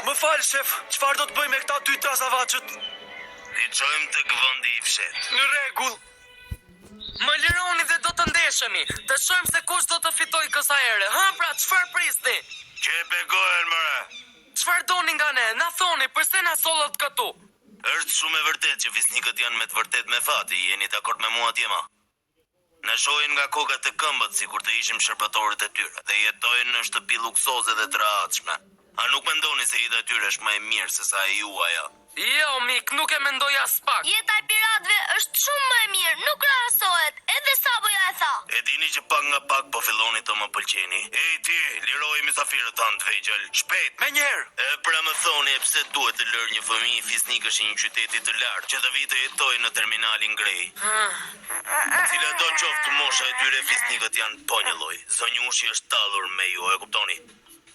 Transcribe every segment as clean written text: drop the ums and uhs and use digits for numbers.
Më fal, shef, çfarë do të bëj me këta dy trazavaçët? T'i çojmë tek vendi i fshehtë. Në rregull. Më lironi dhe do të ndeshemi. Të shohim se kush do të fitojë kësaj here. Hë pra, çfarë prisni? Qepe gojën, more. Çfarë doni nga ne? Na thoni, përse na sollët këtu? Është shumë e vërtetë që fisnikët janë me të vërtetë me fat, jeni dakord me mua djema? Na shohin nga koka te këmbët sikur të ishim shërbëtorët e tyre dhe jetojnë në shtëpi luksoze dhe të rehatshme. A nuk mendoni se jeta e tyre është më e mirë se sa e juaja? Jo, mik, nuk e mendoj aspak. Jeta e piratëve është shumë më e mirë, nuk krahasohet, edhe Saboja e tha. E dini që pak nga pak po filloni të më pëlqeni. Ej ti, liroji mysafirët tanë të vegjël. Shpejt! Menjëherë. E pra më thoni e pse duhet të lërë një fëmijë fisnikësh i një qyteti të lartë që të vijë të jetojë në terminalin Grey? Cilado qoftë mosha e tyre fisnikët janë po njëlloj. Zonjushi është tallur me ju, e kuptoni?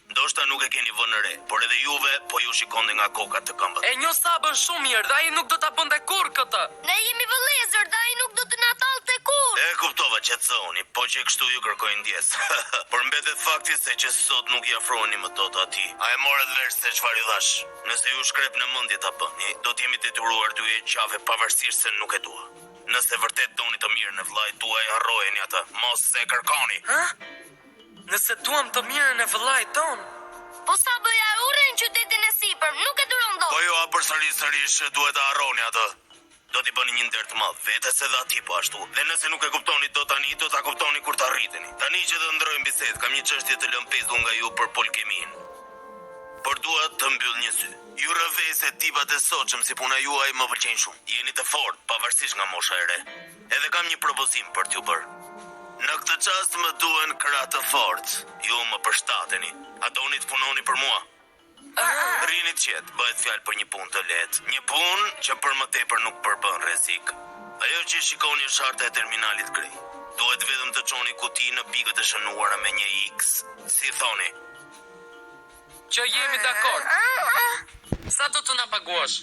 Ndoshta nuk e keni vënë re, por edhe juve po ju shikonte nga koka te këmbët. E njoh Sabën shumë mirë dhe ai nuk do ta bënte kurrë këtë. Ne jemi vëllezër dhe ai nuk do të na tallte kurrë. E kuptova, qetësohuni, po qe kështu ju kërkoj ndjesë. Por mbetet fakti se që sot nuk i afroheni më dot atij. A e morët vesh se çfarë ju thashë? Nëse ju shkrep në mendje ta bëni, do të jem i detyruar t'ju heq qafe pavarësisht se nuk e dua. Nëse vërtet doni të mirën e vëllait tuaj, harrojeni atë, mos e kërkoni. Hë? Nëse duam të mirën e vëllait tonë? Po Saboja e urren qytetin e sipërm, nuk e duron dot. Po jua përsëris sërish, duhet ta harroni atë. Do t'i bëni një nder të madh vetes edhe atij po ashtu. Dhe nëse nuk e kuptoni dot tani, do ta kuptoni kur të rriteni. Tani që të ndërrojmë bisedë, kam një çështje të lënë pezull nga ju për Polkeminë. Por dua të mbyll një sy. Ju rrëfej se tipat e sotshëm si puna juaj më pëlqejnë shumë. Jeni të fortë, pavarësisht nga mosha e re. Edhe kam një propozim për t'ju bërë. Në këtë çast më duhen krahë të fortë. Ju më përshtateni. A doni të punoni për mua? Rrini të qetë, bëhet fjalë për një punë të lehtë. Një punë që për më tepër nuk përbën rrezik. Ajo që shikoni është harta e terminalit Grey. Duhet vetëm të çoni kuti në pikët e shënuara me një X. Si thoni? Që jemi dakord. Sa do të na paguash?